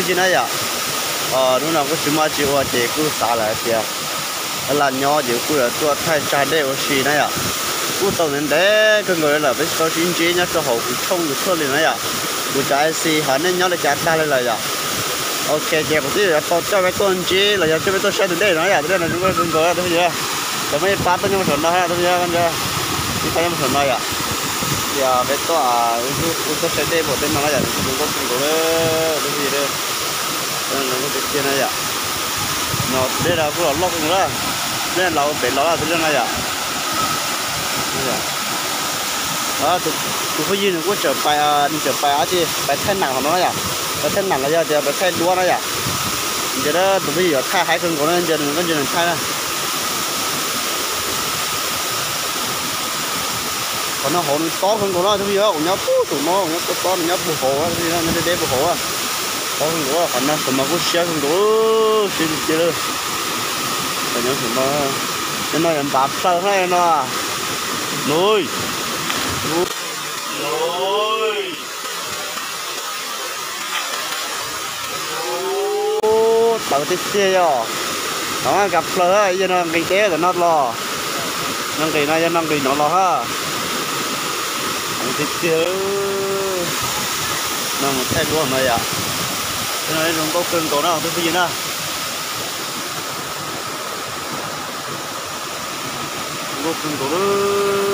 Tsis na yom, hnub no kuj tsis muaj tsis ua ces kuj xav lawm hais tias lam nyob ces kuj yuav tuaj thaij tsag dej ua si na yom. Kuj tau ntev ntev kawg nkaus li lawm peb tsis tau sib ntsib nyob rau hauv kuv tshooj YouTube li na yom. Kuv cov I C hov nej nyob li cas tag li lawm yom? Ok ces kuv twb yuav tau coj peb tuaj ntsib los yog coj peb tuaj saib tus dej no yom. Tus dej no zoo nkauj kawg nkaus tus phooj ywg. Cov muaj ib pab tuaj nyob saum no tus phooj ywg, ib pab nyob saum no yom. Ces peb tuaj, kuv tuaj saib dej npaum tej no na yom, nws kuj zoo nkauj kawg nkaus li tus phooj ywg. Zoo nkauj tiag tiag na yom. No tus dej no kuj los loj kawg nkaus lawm, dej los pem los lawm tus dej no yom. Tus phooj ywg nws kuj tseem pais, nws tseem pais dab tsi, pais thaij nam hov no na yom, pais thaij nam los yog tias pais thaij duab na yom. Ntsia tus phooj ywg yuav thaij haib kawg nkaus na, ntsia nws koj ntsia nws thaij na. Qhov no hauv nws tob kawg nkaus na tus phooj ywg, kuv nyob puag tom no, kuv nyob tob tob, nws nyob puag hauv, nyob deb deb puag hauv. Tob kawg nkaus, qhov no saum no kuj siab kawg nkaus, siab tiag tiag li. Nyob saum no, no yog npav plaws na no. Nuj. Tawv tiag tiag yom. Nov kav plaws, yog no nqis deb ntawm no los. No nqis no yog no nqis no los ha. Tiag tiag. No mus thaij duab no yom. Zoo nkauj kawg nkaus na tus phooj ywg na. Zoo nkauj kawg nkaus lawm.